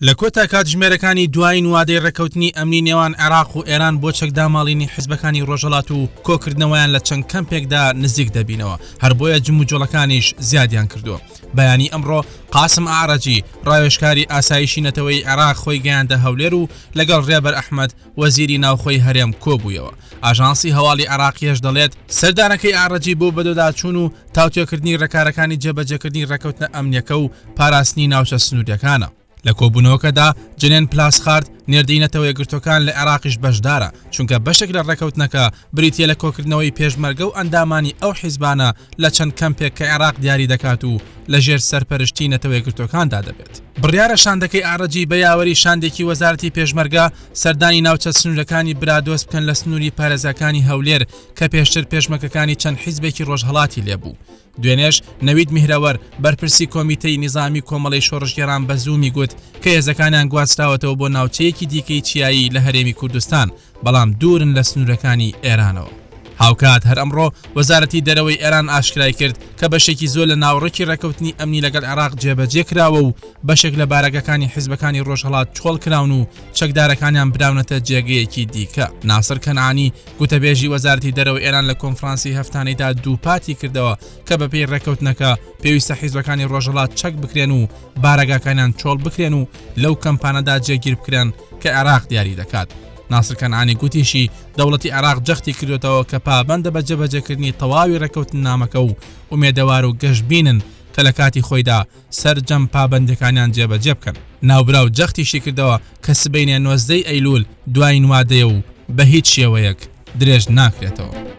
لە کۆتا کاتژمێرەکانی دوایین وادەی ڕێککەوتنی ئەمنی نێوان عێراق و ئێران بۆ چەکداماڵینی حیزبەکانی ڕۆژهەڵات و کۆکردنەوەیان لە چەند کەمپێکدا نزیک دەبینەوە، هەر بۆیە جموجۆڵەکانیش زیادیان کردووە. بەیانی ئەمڕۆ قاسم ئەعرەجی، ڕاوێژکاری ئاسایشی نەتەوەیی عێراق خۆی گەیاندە هەولێر و لەگەڵ ڕێبەر ئەحمەد، وەزیری ناوخۆی هەرێم کۆبوویەوە. ئاژانسی هەواڵی عێراقیەش دەڵێت، سەردانەکەی ئەعرەجی بۆ بەدۆداچوون و تاوتوێکردنی ڕێکارەکانی جێبەجێکردنی ڕێککەوتنە ئەمنییەکە و پاراستنی ناوچە سنوورییەکانە. لە کۆبوونەوەکەدا جنێن پلاسخارت، نێردەی نەتەوە یەکگرتووەکان لە عێراقیش بەشدارە، چونکە بەشێک لە ڕێککەوتنەکە بریتییە لە کۆکردنەوەی پێشمەرگە و ئەندامانی ئەو حیزبانە لە چەند کەمپێک کە عێراق دیاری دەکات و لەژێر سەرپەرشتی نەتەوە یەکگرتووەکاندا دەبێت. بڕیارە شاندەکەی ئەعرەجی بە یاوەری شاندێکی وەزارەتی پێشمەرگە سەردانی ناوچە سنوورەکانی برادۆست بکەن لە سنووری پارێزگاکانی هەولێر کە پێشتر پێشمەکەکانی چەند حیزبێکی ڕۆژهەڵاتی لێبوو. دوێنێش نەوید میهرەوەر، بەرپرسی کۆمیتەی نیزامی کۆمەڵەی شۆڕشگێڕان بە زوومی گوت کە هێزەکانیان گواستراوەتەوە بۆ ناوچەیەکی دیکەی چیایی لە هەرێمی کوردستان، بەڵام دوورن لە سنوورەکانی ئێرانەوە. هاوکات هەر ئەمڕۆ وەزارەتی دەرەوەی ئێران ئاشکرای کرد کە بەشێکی زۆر لە ناوەڕۆکی ڕێککەوتنی ئەمنی لەگەڵ عێراق جێبەجێ کراوە و بەشێک لە بارەگاکانی حیزبەکانی ڕۆژهەڵات چۆڵ کراون و چەکدارەکانیان براونەتە جێگەیەکی دیکە. ناسر کەنعانی، گوتەبێژی وەزارەتی دەرەوەی ئێران لە کۆنفرانسی هەفتانەیدا دووپاتی کردەوە کە بەپێی ڕێککەوتنەکە پێویستە حیزبەکانی ڕۆژهەڵات چەک بکرێن و بارەگاکانیان چۆڵ بکرێن و لەو کەمپانەدا جێگیر بکرێن کە عێراق دیاری دەکات. ناسر کەنعانی گوتیشی، دەوڵەتی عێراق جەختی کردوێتەوە کە پابەندە بە جێبەجێکردنی تەواوی ڕێککەوتننامەکە و ئومێدەوار و گەشبینن کە لە کاتی خۆیدا سەرجەم پابەندیەکانیان جێبەجێ بکەن. ناوبراو جەختیشی کردەوە کە سبەینێ 19 ئەیلول دوایین وادەیە و بە هیچ شێوەیەک درێژ ناکرێتەوە.